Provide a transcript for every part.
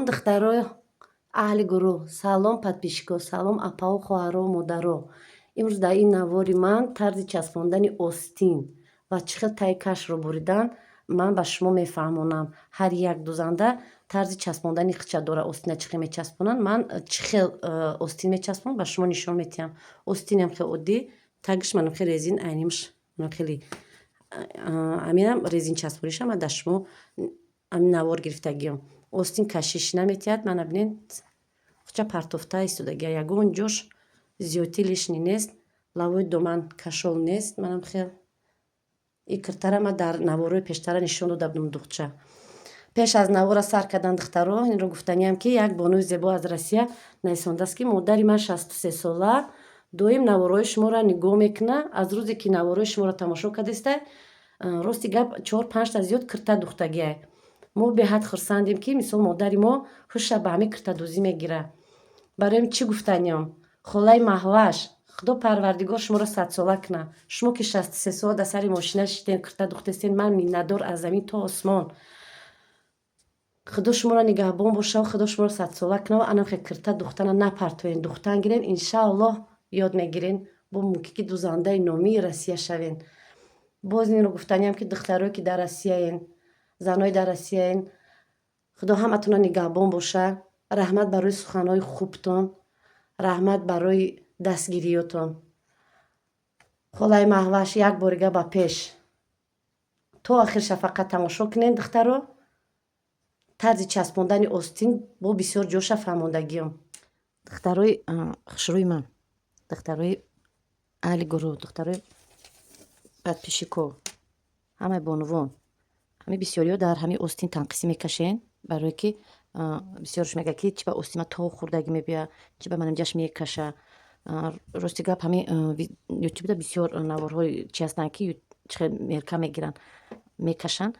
Духтаро, аҳли гурӯҳ, салом, подписчико, салом, апао, хоҳаро, модаро. Имрӯз дар ин навори ман тарзи часпондани остин ва чӣ хел таи кашро буридан ман ба шумо мефаҳмонам. Ҳар як дузанда тарзи часпондани хича дора. Остина чӣ хел мечаспонанд, ман чӣ хел остин мечаспонам, ба шумо нишон медиҳам. Остинам хел оддӣ, тагиш манам хел резин, айнимш манам хеле аминам резин часпониша ман дар шумо амин навор гирифтагиам. Остин кашиш наметиҳад, мана бинед, хуча партофта истодагия, ягон ҷош зиёдтӣ лишний нест, лавои доман кашол нест. Манам хел и киртара ман дар наворои пештара нишон дода будам. Духча, пеш аз навора сар кардан, духтаро, инро гуфтаниям, ки як бонуи зебо аз Россия нависондааст, ки модари ман 63 сола доим наворои шуморо нигоҳ мекунад. Аз рӯзе ки наворои шуморо тамошо кардеста, рости гап, чор панҷта зиёд кирта духтагиай. Мо беҳад хурсандем, ки мисол модари мо ҳуша ба ҳамин киртадӯзӣ мегирад. Барои чӣ гуфтаниём, холаи Маҳваш, Худо Парвардигор шуморо садсола кунад. Шумо ки 63 сола дар сари мошина шидем, кирта духтестен, ман миннатдор аз замин то осмон. Худо шуморо нигаҳбон бошав, Худо шуморо садсола кунав. Анам хел кирта духтана напартоен, духтан гирен, иншааллоҳ ёд мегирен, бо мумкин ки дузандаи номии Россия шавен. Боз инро гуфтаниям, ки духтарое ки дар Россияен, занои дар Россияен, Худо ҳаматона нигаҳбон боша. Раҳмат барои суханҳои хубтон, раҳмат барои дастгириётон. Холаи Маҳваш, як борига ба пеш. То охирша фақат тамошо кунед, духтаро. Тарзи часпондани остин бо бисёр ҷоша фаҳмондагиём. Духтарои хушрӯи ман, духтарои аҳли гурӯҳ, духтарои подписчико, ҳамаи бонувон, ҳамин бисёриҳо дар ҳамин остин танқисӣ мекашен, барое ки бисёрш мегӯяд, ки чи ба остима то хурдагӣ мебиёяд, чи ба манам ҷаш мекаша. Рости гап, ҳамин Ютубда бисёр наворҳои чи ҳастанд, ки чӣ хел мерка мегиранд, мекашанд.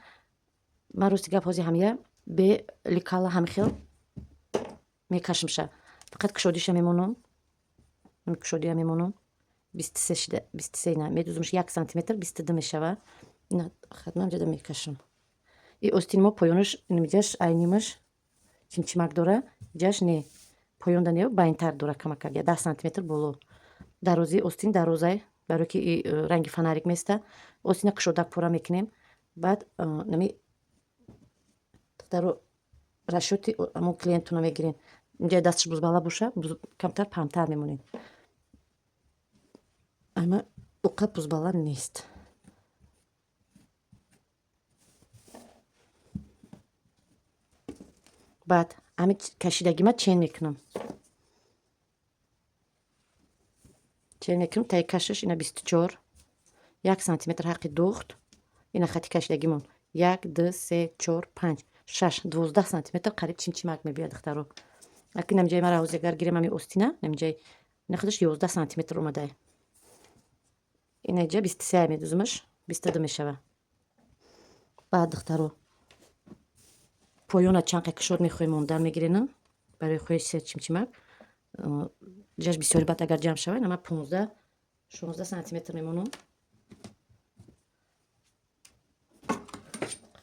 Ман, рости гап, ҳозир ҳамия бе лекала ҳамин хел мекашимша, фақат кушодиша мемонам, кушодия мемонам. 23 шида, 23 на медузумш, 1 сантиметр, 22 мешава. Хатман ҷада мекашам. И остини мо поёнаш инамиҷаш айнимаш чимчимак дора, ҷаш не, поёнда не, байнтар дора камакак, 10 сантиметр боло. Дарозии остин дарозай, барое ки ранги фонарик места. Остина кушодак пора мекунем. Баъд нами, духтаро, расчёти ҳамон клиентуна мегирем. Инҷа дасташ бузбала боша, камтар паҳнтар мемонем, ама уқа бузбала нест. Баъд ҳамин кашидагима чен мекунам, чен мекунам. Таи кашаш ина 24, 1 сантиметр ҳаққи духт. Ина хати кашидагимон: як, ду, се, чор, панҷ, шаш, 12 сантиметр қариб чимчимак мебиёяд, духтаро. Акин намиҷаи мара ҳозир агар гирем, ҳамин остина намиҷаи ина худаш 11 сантиметр омадай. Инаҷа 23 медузумаш, 22 мешава. Баъд, духтаро, поёна чанд қа кушод мехоҳем мондан мегирена барои хоҳиши чимчимак ҷаш бисёри. Баъд агар ҷамъ шава, ина 15, 16 сантиметр мемонам.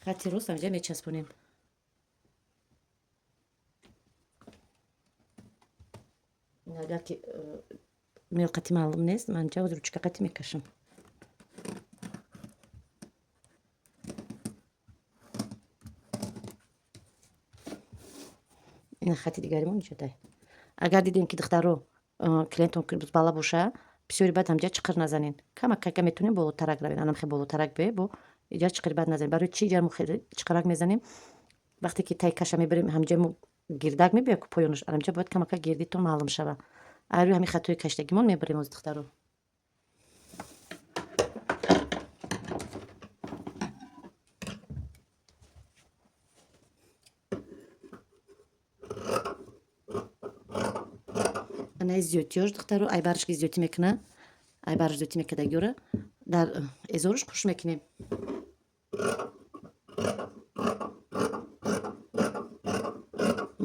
Хати рост ҳаминҷа мечаспонем. Агар ки мелқати маълум нест, ман инҷа ручка қати мекашам. Ина хати дигаримон инҷадай. Агар дидем, ки, духтаро, клиентон бала боша бисёри, баъд ҳамҷа чиқир назанен, камак-кака метавонем болотарак равем. Анам хел болотарак бе, бо иҷа чиқири баъд назанем. Барои чи иҷа мо чиқирак мезанем? Вақте ки тай каша мебарем, ҳамҷа мо гирдак мебиёяд ку поёнаш, анамҷа бояд камака гирдитон маълум шава. Айрӯи ҳамин хатҳои кашидагимон мебарем оз, духтаро. Анаи зиёдтиёш, духтаро, айбараш ки зиёдтӣ мекуна, айбараш зиёдтӣ мекардагиёра дар эзоруш хуш мекунем.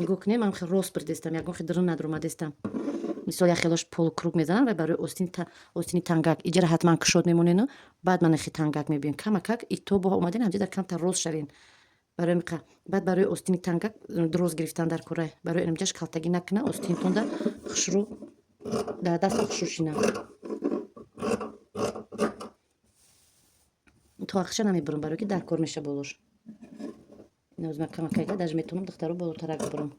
Нигоҳ кунем, ман хел рост бирдестам, ягон хел дурун надуромадестам. Мисол, як хелош полукруг мезанам ва барои остини тангак иҷара ҳатман кушод мемонену баъд ман хе тангак мебиём. Камакак ито бо омаден, ҳамҷа дар камтар рост шавен. Барои миқа баъд барои остини тангак дроз гирифтан дар кора, барои инамҷаш калтагӣ накуна, остинтонда хушрӯ дар даста хушрӯ шина. То ахша намебурам, барои ки дар кор меша болош. Инавз ман камакайга даже метавонам, духтаро, болотарак бибурам.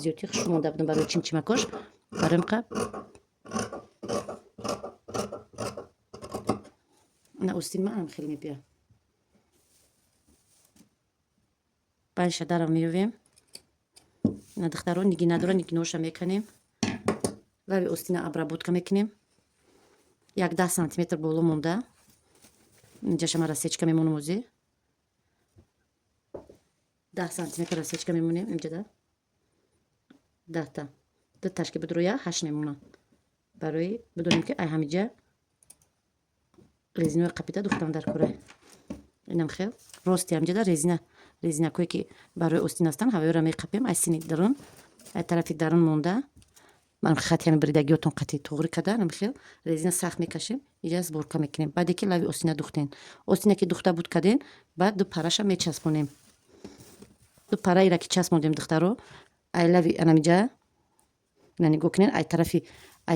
Зиёдтӣ хушрӯ монда будам барои чимчимакош. Барои миқа ина остин маам хеле мебия. Байша дарам меёвем. Ина, духтаро, нигина дора, нигиноша меканем. Лави остина обработка мекунем. Як 10 сантиметр боло монда. Инҷаша ман рассечка мемонам озӣ. 10 сантиметр рассечка мемонем инҷада. 10-та. Ду ташки бидроя ҳашт мемонам. Барои бидонем, ки ай ҳамиҷа резинои қапида духтан дар кора. Инам хел рости ҳамҷада резина, резинакое ки барои остин ҳастанд, ҳавоёро меқапем ай сини дарун, ай тарафи дарун монда. Ман хати ҳами бридагиётон қати туғри када хел резина сахт мекашем, иҷа сборка мекунем. Баъде ки лави остина духтен, остина ки духта буд каден, баъд ду параша мечаспонем. Ду параира ки часпондем, духтаро, ай лави анамиҷа ина нигоҳ кунен, ай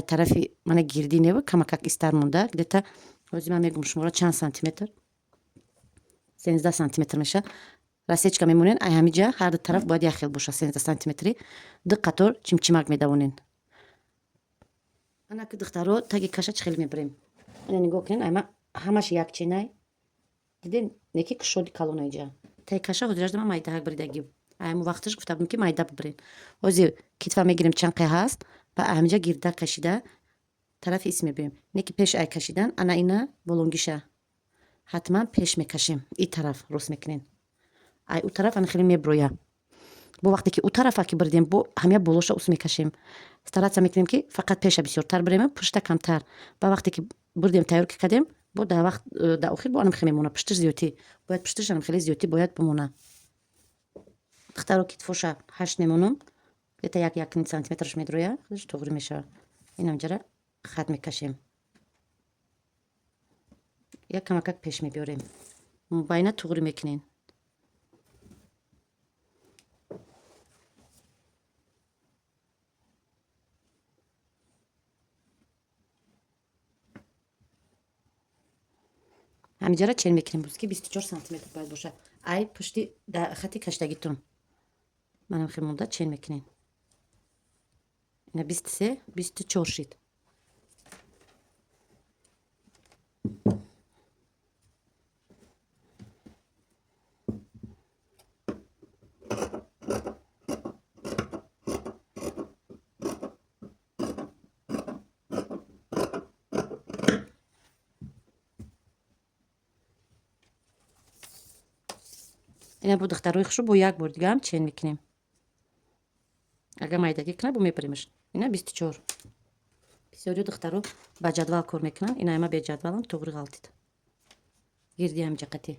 тарафи мана гирди нева камакак истар монда, где-то ҳозир ман мегум шуморо чанд сантиметр, 13 сантиметр меша. Рассечка мемонен ай ҳамиҷа, ҳар ду тараф бояд як хел боша, 13 сантиметри. Ду қатор чимчимак медавонен. Анаки, духтаро, таги каша чӣ хел мебарем? Ина нигоҳ кунен, айма ҳамаш якчинай, диден, неки кушоди калона иҷа таги каша. Ҳозирашда ман майдаҳак биридагӣ, айму вақташ гуфта будем, ки майда бибирен. Ҳозир китфа мегирем, чанд қай ҳаст, ба ҳамиҷа гирда кашида тарафи ис мебиёем. Неки пеш ай кашидан ана ина болонгиша ҳатман пеш мекашем, и тараф рост мекунем. Ай ӯ тараф ана хеле меброя. Бо вақте ки ӯ тарафа ки биридем, бо ҳамя болоша ус мекашем. Стараться мекунем, ки фақат пеша бисёртар бирем, пушта камтар. Ба вақте ки бурдем, тайёр ки кардем, бо дар вақт дар охир бо анам хеле мемона, пушташ зиёдтӣ бояд, пушташ анам хеле зиёдтӣ бояд бимона. Духтаро, китфоша 8 мемонам, где-то як якним сантиметраш медроя, худаш туғри мешавад. Инамҷара хат мекашем, як камакак пеш мебиёрем, мубайна туғри мекунем. Ҳамиҷара чен мекунем боз, ки 24 сантиметр бояд бошад ай пушти хати каштагитон. Манам хел монда чен мекунем. Ина 23, 24 шид. Ина бо духтарои хушу бо як бор дигаам чен мекунем. Агар майдагӣ кунад, бо мепаримаш. Ина 24. Бисёриё, духтаро, ба ҷадвал кор мекунанд. Ина ма беҷадвалам туғри ғалтид, гирди ҳамҷақати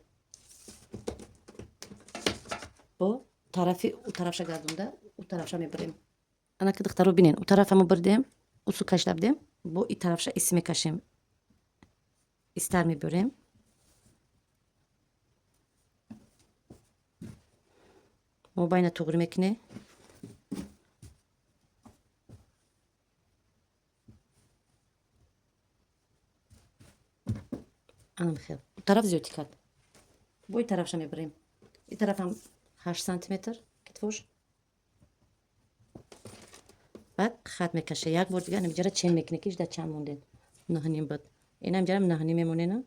бо тарафи ӯ тарафша гардонда, ӯ тарафша мебарем. Анаки, духтаро, бинен, ӯ тарафамо бирдем, усу кашида будем, бо и тарафша ис мекашем, истар мебиёрем. Мобайна туғри мекунем. Анам хел тараф зиёдтӣ кард, бо и тарафша мебарем. И тарафам 8 сантиметр китфош. Баъд хат мекаша, як бор дига анамиҷара чен мекуне, ки ижда чанд монден. 9,5 буд, инамҷарам 9,5 мемонена,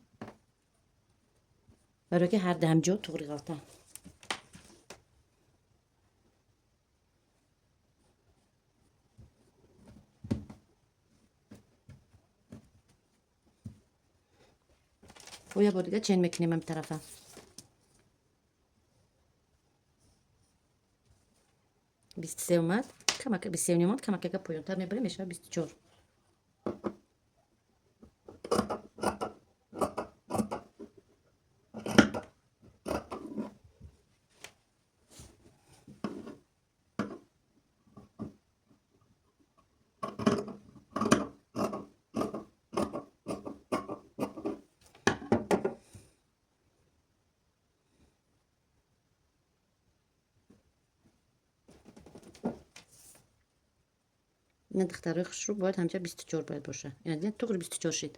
барои ки ҳар даҳамҷо туғри ғалта. Бо як бор дига чен мекунем ҳами тарафа. 23 омад, камака 23,5 омад, камакага поёнтар мебарем, мешавад 24. Ина, духтарои хушрӯ, бояд ҳамҷа 24 бояд боша. Ина дидед, туғри 24 шид.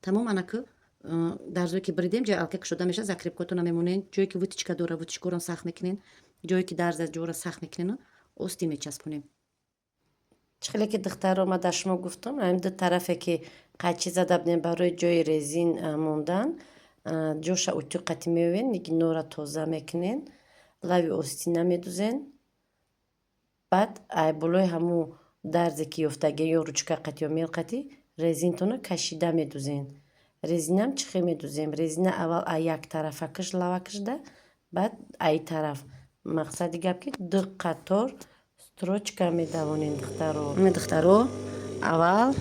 Тамом. Анаку дарзое ки бридем, ҷои алка кушода мешавад, закрепкотона мемонен. Ҷое ки вытачка дора, вытачкорам сахт мекунен. Ҷое ки дарз аст, ҷора сахт мекунену остин мечаспонем. Чӣ хеле ки, духтаро, ма дар шумо гуфтам, ҳамин ду тарафе ки қайчӣ зада будем барои ҷои резин мондан, ҷоша утюг қати меовен, нигинора тоза мекунен, лави остина медузен. Баъд ай болои ҳамун дарзе ки ёфтагӣ, ё ручка қати, ё мел қати, резинтона кашида медузен. Резинам чӣ хел медузем? Резина аввал ай як тарафакаш лавакашда, баъд ай тараф. Мақсади гап, ки ду қатор строчка медавонем, духтаро. Духтаро, аввал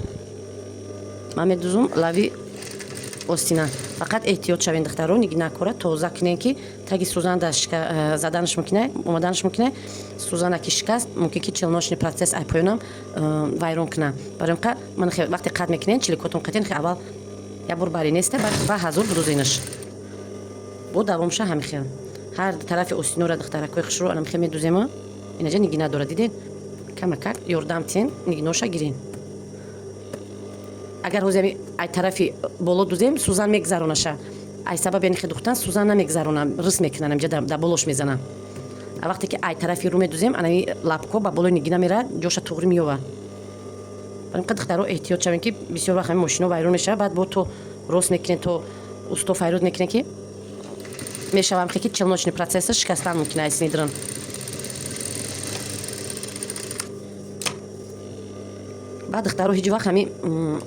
ман медузум лави остина. Фақат эҳтиёт шавем, духтаро, нигинакора тоза кунем, ки таги сӯзан заданаш мумкина, омаданаш мумкина. Сӯзана ки шикаст, мумкин ки челночный процесс ай поёнам вайрон куна. Барои ка ман вақте қат мекунем, чиликотон қатен, аввал як бор бари неста, ба ҳазур будузенаш, бо давомша. Ҳамин хел ҳар тарафи остинора, духтаракои хушрӯ, анам хел медузема. Инаҷа нигина дора, дидед? Камакак ёрдам тиен, нигиноша гирен. Агар ҳозир ай тарафи боло дузем, сӯзан мегзаронаша. Ай сабаби ани хел духтан сӯзан намегзарона, рис мекунан, амҷа дар болош мезанам. А вақте ки ай тарафи рӯ медузем, анами лапко ба болои нигина мерад, ҷоша туғри меёва. Барои духтаро, эҳтиёт шавем, ки бисёр вақт ҳамин мошино вайрон мешавад. Баъд бо то рост мекунем, то усто файрод мекунем, ки мешавам, ки челночный процесс шикастан мумкин ай синидран. Баъд, духтаро, ҳеҷ вақт ҳамин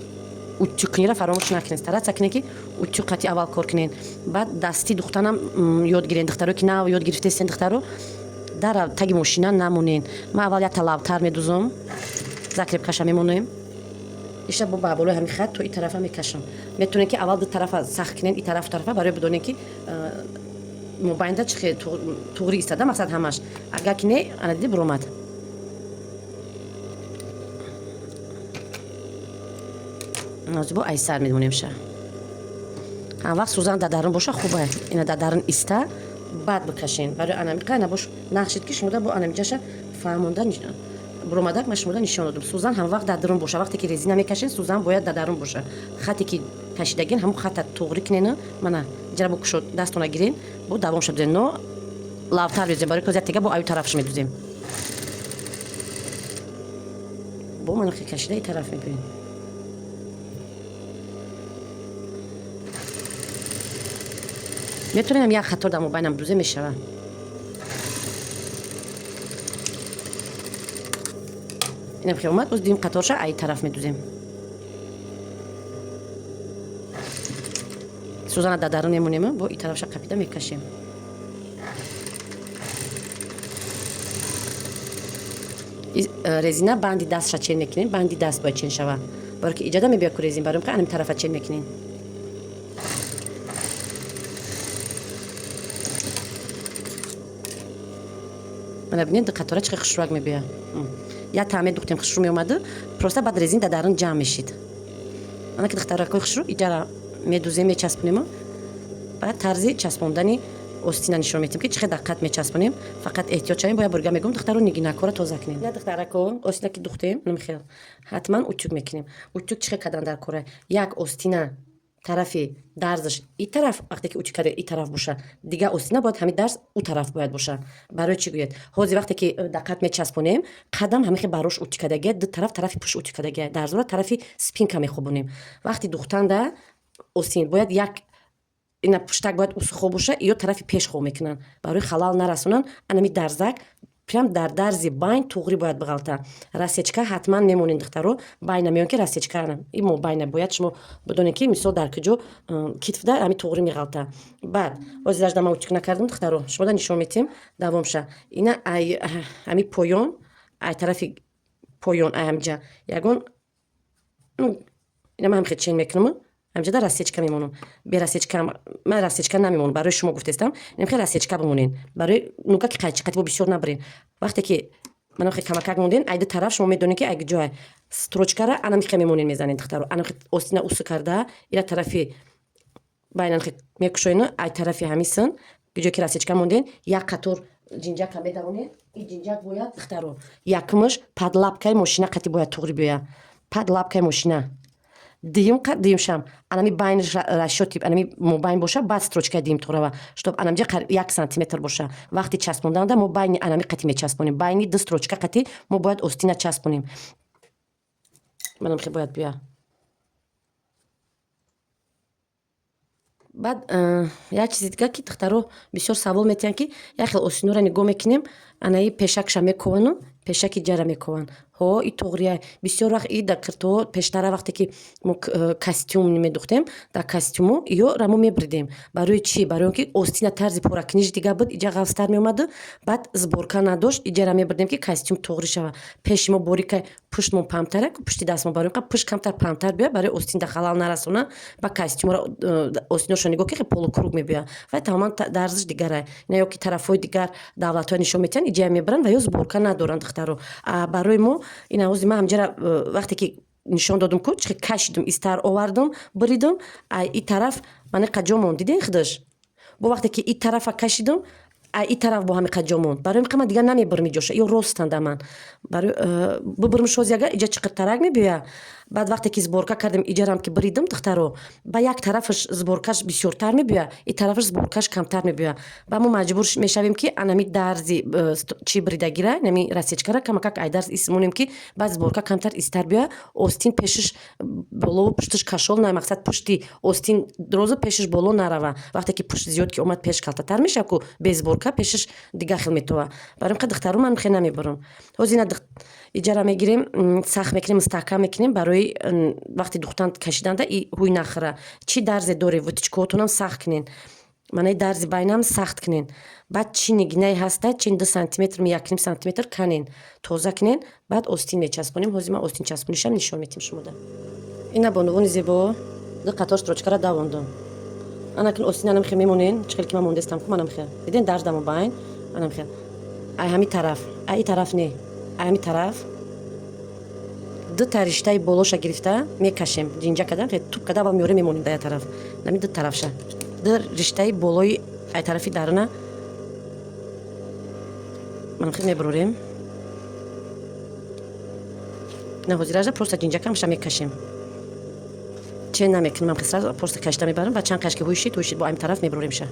утюгкуниро фаромӯш накунед. Стараться кунед, ки утюг қати аввал кор кунед, баъд дастӣ духтанам ёд гирен. Духтаро, ки нав ёд гирифтестен, духтаро, дар таги мошина намонен. Ман аввал як лавтар медузам, закрепкаша мемонем, иша бо ба болои ҳамин хат то и тарафа мекашам. Метавонед, ки аввал ду тарафа сахт кунед, и тарафу тарафа, барои бидонед, ки мобайнда чи туғри истода. Мақсад ҳамаш, агар ки не, ана диди, биромад. Нозибо айсар мемонем ша. Ҳам вақт сӯзан дар дарун боша, хуба. Ина дар дарун иста, баъд бикашен. Барои анамиқа ана бош нақшид, ки шумода бо анамиҷаша фаҳмонда буромадак, ман шумода нишон додам. Сӯзан ҳам вақт дар дарун боша. Вақте ки резина мекашен, сӯзан бояд дар дарун боша. Хате ки кашидагин, ҳамун хата туғрӣ кунена. Мана ҷара бо кушод дастона гирен, бо давомша дузем, но лавтар медузем, барои коз яктега бо аю тарафш медузем. Бо мана кашида и тараф мебинем. Метавонем як хатор дар мобайнам дузе, мешавад. Инам хел омад. Боз дуюм қаторша ай тараф медузем. Сӯзана дар дарун мемонем, бо и тарафша қапида мекашем. Резина банди дастша чен мекунем. Банди даст бояд чен шавад, баро ки иҷода мебиёд ку резин. Барои анам тарафа чен мекунем. Мана бинед, қатора чӣ хушрӯак мебиёяд. Як таъме духтем, хушрӯ меомаду, просто баъд резин дар дарун ҷамъ мешид. Ана ки, духтаракои хушрӯ, иҷара медузем, мечаспонему. Баъд тарзи часпондани остина нишон метем, ки чӣ хел даққат мечаспонем. Фақат эҳтиёт шавем. Бояд бурга мегӯм, духтаро, нигинакора тоза кунем. На, духтарако, остина ки духтем, намихел ҳатман утюг мекунем. Утюг чӣ хел кардан дар кора? Як остина тарафи дарзаш и тараф, вақте ки утюг карда, и тараф боша, дигар остина бояд ҳамин дарз ӯ тараф бояд боша. Барои чӣ гӯяд? Ҳозир вақте ки даққат мечаспонем, қадам ҳамин хел барош утюг кардагия, ду тараф тарафи пушт утюг кардагия, дарзора тарафи спинка мехобонем. Вақти духтанда остин бояд як ина пуштак бояд усухо боша, ё тарафи пеш хоб мекунанд, барои халал нарасонанд. Анами дарзак прям дар дарзи байн туғрӣ бояд биғалта. Рассечка ҳатман мемонед, духтаро, байна меён, ки рассечка имо байна бояд шумо бидонед, ки мисол дар куҷо китфда ҳами туғрӣ меғалта. Баъд ҳозир ман утюг накардам, духтаро, шумода нишон метиҳем давомша. Ина ай ҳами поён, ай тарафи поён, ай ҳамҷа ягон, ина ман ҳамхел чен мекунам, ҳамҷада рассечка мемонам. Бе рассечка ман рассечка намемонам, барои шумо гуфтестам. Намхел рассечка бимонен, барои нука ки қайчи қати бо бисёр набарен. Вақте ки манам хел камакак монден, айди тараф шумо медонед, ки ай ҷой строчкара анамихе мемонен, мезанен, духтаро. Анамхе остина усу карда, ира тарафи байнанхе мекушоена, ай тарафи ҳамисын, ҷое ки рассечка монден, як қатор. Ҷинҷака медавонед, и ҷинҷак бояд, духтаро, якумаш под лапкаи мошина қати бояд туғри биёяд, под лапкаи мошина. Дуюм, дуюмшам анами байни расчёти анами мобайн боша, баъд строчкаи дуюм туғрава, чтоб анамҷа 1 сантиметр боша. Вақти часпонданда мо байни анами қати мечаспонем, байни ду строчка қати мо бояд остина часпонем. Манам хе бояд бия. Баъд як чизи дигар, ки духтаро бисёр савол метиҳанд, ки як хел остинора нигоҳ мекунем, анаи пешакша мековану пешаки ҷара мекованд. Ҳо, и туғрия. Бисёр вақт и дар киртоҳо пештара, вақте ки мо костюм медухтем, дар костюмо иёра мо мебридем. Барои чӣ? Барои он ки остина тарзи поракуниш дигар буд, иҷа ғафзтар меомаду баъд сборка надошт. Иҷара мебридем, ки костюм туғри шавад. Пеши мо борика, пуштмон паҳнтара, пушти дастмо, барои пушт камтар паҳнтар биёяд, барои остин да халал нарасона. Ба костюмро остиношо нигоҳ ки полукруг мебиёяд ва тамоман дарзиш дигарай. Ина ё ки тарафҳои дигар давлатҳоя нишон метиҳанд, иҷая мебаранд ва ё сборка надоранд, духтаро. Барои мо ина ҳози ман ҳамҷара вақте ки нишон додум ку, чихе кашидум, истар овардум, буридум, ай и тараф маниқа ҷо монд, дидем худаш. Бо вақте ки и тарафа кашидум, ай и тараф бо ҳамиқа ҷо монд. Барои ҳамиқа ман дигар намебурам иҷоша, ё ростанда ман барои бубурмш. Ҳози агар иҷа чиқиртарак мебиёяд, баъд вақте ки сборка кардем, иҷарам ки буридум, духтаро, ба як тарафаш сборкаш бисёртар мебиёяд, и тарафаш сборкаш камтар мебиёяд. Ба мо маҷбур мешавем, ки анами дарзи чӣ буридагира, нами рассечкара камакак ай дарз истимонем, ки баъд сборка камтар истар биёяд. Остин пешиш болову пуштиш кашол на, мақсад, пушти остин дорозу пешиш боло нарава. Вақте ки пушт зиёд ки омад, пеш калтатар мешавад ку, без сборка пешиш дигар хел метова. Барои ҳамин, духтаро, ман хе намебурам. Ҳози ина иҷара мегирем, сахт мекунем, мустаҳкам мекунем, барои вақти духтан кашиданда и ҳуй нахӯра. Чӣ дарзе доре, вытачкаотонам сахт кунен, манаи дарзи байнам сахт кунен. Баъд чӣ нигинае ҳаста, чин 2 сантиметр, 1,5 сантиметр канен, тоза кунен, баъд остин мечаспонем. Ҳозир ман остин часпонишам нишон метиҳам шумода. Ина, бонувони зебо, ду қатор строчкара давондум. Анакун остин анамхе мемонен, чӣ хел ки ман мондестам ку, манамхе диден, дарз дамо байн анамхе, ай ҳами тараф, ай и тараф не, ай ҳами тараф дута риштаи болоша гирифта мекашем, ҷинҷа када туп када аввал меорем, мемонем да як тараф. Нами ду тарафша ду риштаи болои ай тарафи даруна манхе мебурорем. На, ҳозиража просто ҷинҷакамша мекашем, че намекунем, сразу просто кашида мебарам. Ба чанд кашки ҳуйшид, ҳуйшид, бо ами тараф мебурремша.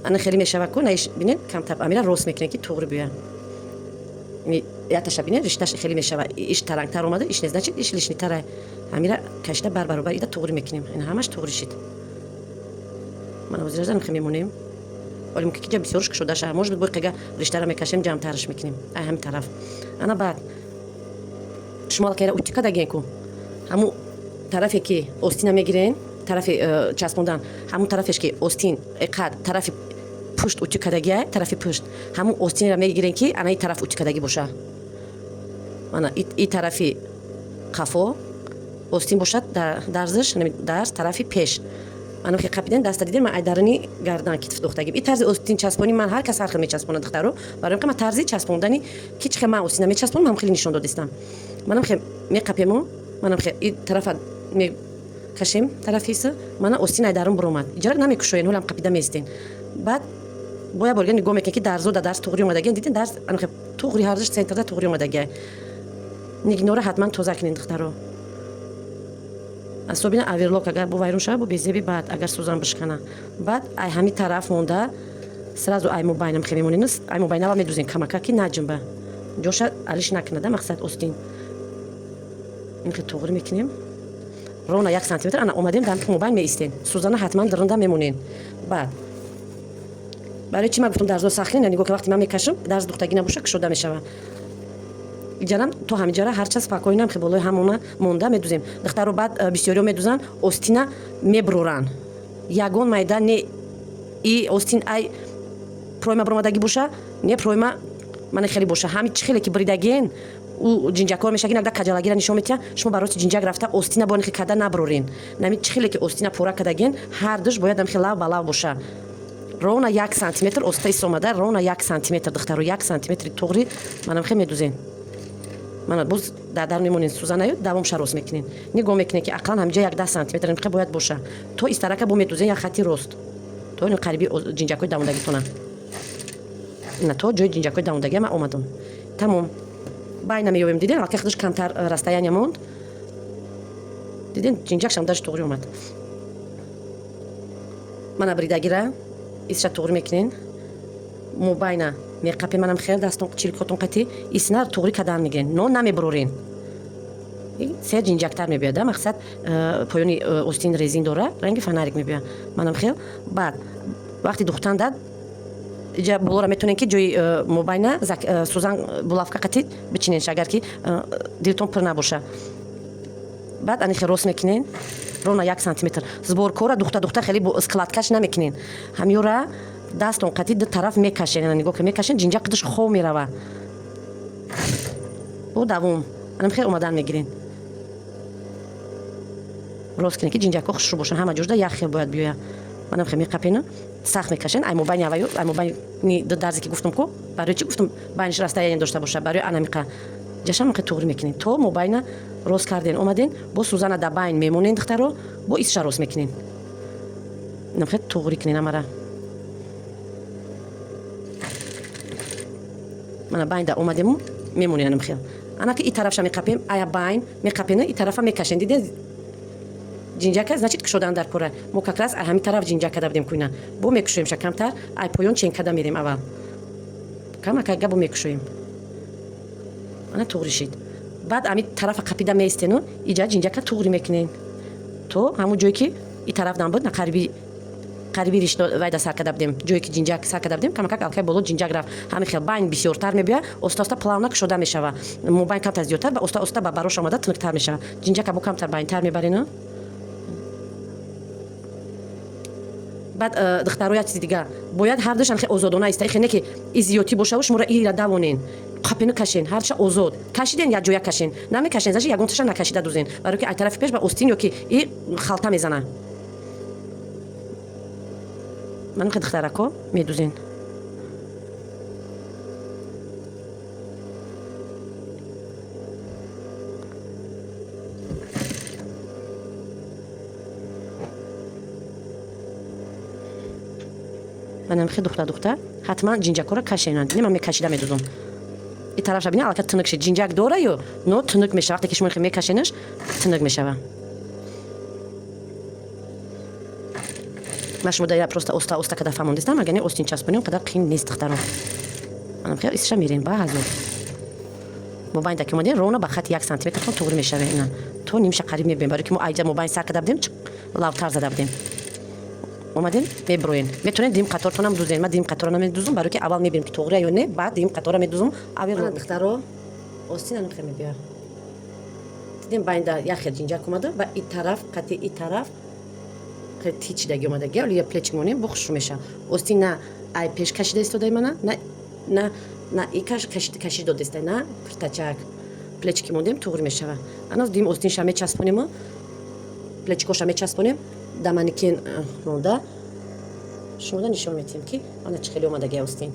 Ана хеле мешава ку, наиш бинед, камтар амира рост мекунем, ки туғри биёяд. Яташа бинед, ришташ хеле мешава, иш тарангтар омада, иш не, значит, иш лишнитара. Амира кашида бар баробар ида туғри мекунем. Ин ҳамаш туғри шид. Ман ҳозиража хе мемонем. Оли мумкин ки ҷа бисёрш кушода шава, может быть, бой қега риштара мекашем, ҷамътараш мекунем ай ҳами тараф. Ана баъд шумо аллакайра утюг кадаген ку, ҳамун тарафе ки остина мегирен, тарафи часпондан, ҳамун тарафеш ки остин қад тарафи пушт утюг кадагия, тарафи пушт ҳамун остинеро мегирен, ки ана и тараф утюг кадагӣ боша. Ана и тарафи қафо остин бошад, дарзиш дарз тарафи пеш. Манам хе қапиден даста, дидем, ман ай даруни гардан китф духтагим. И тарзи остин часпонӣ ман, ҳар кас ҳар хел мечаспонад, духтаро. Барои ман тарзи часпондани ки чӣ хел ман остина мечаспонам, ҳам хеле нишон додистам. Манам хе меқапему, манам хе и тарафа мекашем, тарафиса мана остин ай дарун буромад. Иҷара намекушоен, ҳолам қапида меистен. Баъд боя борга нигоҳ мекунед, ки дарзо да дарз туғри омадагиан. Диден, дарз анхе туғри, ҳарзиш центрда туғри омадагия. Нигинора ҳатман тоза кунед, духтаро, особенно оверлок. Агар бо вайрон шава, бо безеби. Баъд агар сӯзан бишкана, баъд ай ҳами тараф монда, сразу ай мобайнам хе мемонем, ай мобайнава медузем камака, ки наҷумба, ҷоша алиш накунада. Мақсад, остин инхе туғри мекунем, ровно 1 сантиметр. Ана омадем, дар мобайн меистем, сӯзана ҳатман дарунда мемонем. Баъд барои чӣ ман гуфтам дарзо сахт кунед? Нигоҳ ки вақте ман мекашам, дарз духтагӣ набоша, кушода мешава. Иҷарам то ҳамиҷара ҳарчанд спокойно хе болои ҳамона монда медузем, духтаро. Баъд бисёриҳо медузанд, остина мебуроранд, ягон майда не, и остин ай пройма буромадагӣ боша, не пройма мана хеле боша. Ҳами чӣ хеле ки буридагиен, ӯ ҷинҷакор мешава, ки нагда каҷалагира нишон метиҳа. Шумо бароси ҷинҷак рафта остина бо нихи када набурорен. Нами чӣ хеле ки остина пора кадагиен, ҳар душ бояд амхе лав ба лав боша, ровно 1 сантиметр оста истомада, ровно 1 сантиметр, духтаро, 1 сантиметри туғри манамхе медузен. Мана боз дар мемонен, сӯзанаю давомша рост мекунен. Нигоҳ мекунен, ки ақаллан ҳамиҷа як 10 сантиметр имхе бояд боша. То истарака бо медузен, як хати рост. То қариби ҷинҷакҳои давондагитона. Ина то ҷои ҷинҷакҳои давондагия ман омадам. Тамом. Байна меёбем, диден, аллакай худаш камтар расстояние монд. Диден, ҷинҷакшам даже туғри омад. Мана бридагира исша туғри мекунен. Мобайна меқапем, манам хел дастон чилкотон қатӣ исна туғри кадан мегирен, но намебурорен. Се ҷинҷактар мебиёд, да, мақсад поёни остин резин дора, ранги фонарик мебиёд. Манам хел. Баъд вақти духтан дад иҷа болора метавонем ки ҷои мобайна сӯзан булавка қатӣ бичиненш, агар ки дилтон пур набоша. Баъд ани хел рост мекунен, ровно 1 сантиметр. Сборкора духта духта хеле складкаш намекунен. Ҳамёра дастон қатӣ ду тараф мекашен, нигоҳ ки мекашен, ҷинҷак қидаш хов мерава. Бо давом анам хел омадан мегирен. Рост кунед ки ҷинҷакҳо хушрӯ бошанд, ҳама ҷошда як хел бояд биёяд. Манам хел меқапену сахт мекашен. Ай мобайни аваю, ай мобайни ду дарзе ки гуфтам ку, барои чӣ гуфтам байниш расстояние дошта боша, барои анамиқа ҷашам хел туғри мекунен. То мобайна рост карден, омаден, бо сӯзана да байн мемонен, духтаро, бо исша рост мекунен. Инам хел туғри кунен амара. Мана байнда омадему мемонем анам хел. Анаки и тарафша меқапем, ая байн меқапену и тарафа мекашен. Диден, ҷинҷака, значит, кушодан дар кора. Мо как раз ай ҳамин тараф ҷинҷак када будем куина. Бо мекушоемша камтар, ай поён чен када мерем аввал. Камакага бо мекушоем. Ана туғри шид. Баъд ами тарафа қапида меистену иҷа ҷинҷака туғри мекунен. То ҳамун ҷое ки и тараф дам буд, на қариби қариби ришто вайда сар када будем. Ҷое ки ҷинҷак сар када будем, камакак алкай боло ҷинҷак рафт. Ҳамин хел байн бисёртар мебиёяд, оста оста плавно кушода мешава. Мобайн камтар зиёдтар ва оста оста ба барош омада тунуктар мешава. Ҷинҷака бо камтар байнтар мебарену. Баъд духтаро як чизи дигар, бояд ҳардушан хел озодона иста, хе не ки и зиёдтӣ бошаву шуморо ира давонен, қапену кашен, ҳарча озод кашиден, як ҷоя кашен, намекашен, заши ягонташа накашида дузен, барои ки ай тарафи пеш ба остин ё ки и халта мезана. Манам хе духтарако медузен. Манам хе духта духта ҳатман ҷинҷакҳоро кашенанд. Не, ман мекашида медузам. И тарафша бина, аллакай тунук шид. Ҷинҷак дора ё но тунук мешава. Вақте ки шумо мекашенаш, тунук мешава. Ман шумо да просто оста оста када фаҳмондистам, агар не остин часпонӣ он қадар қиин нест, духтаро. Манам хел исша мерем ба ҳазор. Мобайн даки омадем, ровно ба хати 1 сантиметр туғри мешава. Ина то нимша қариб мебинем, барои ки мо айҷа мобайн сар када будем, лавтар зада будем. Омадем, меброен. Метавонед дим қатортонам дузен. Ман дим қатора намедузам, барои ки аввал мебинем ки туғрия ё не, баъд дим қатора медузам. Аввал духтаро остин ана хел мебиёяд. Дидем, байнда як хел ҷинҷак омада ва и тараф қати и тараф хел тичидаги омадаги. Оли я плечик монем, бо хушрӯ мешава. Остин на ай пеш кашида истодаи мана, на на на и каш кашид додестай, на пиртачак. Плечики мондем, туғри мешава. Ана дим остинша мечаспонему, плечикоша мечаспонем, да манекен монда шумода нишон метиҳем ки ана чӣ хеле омадаги остин.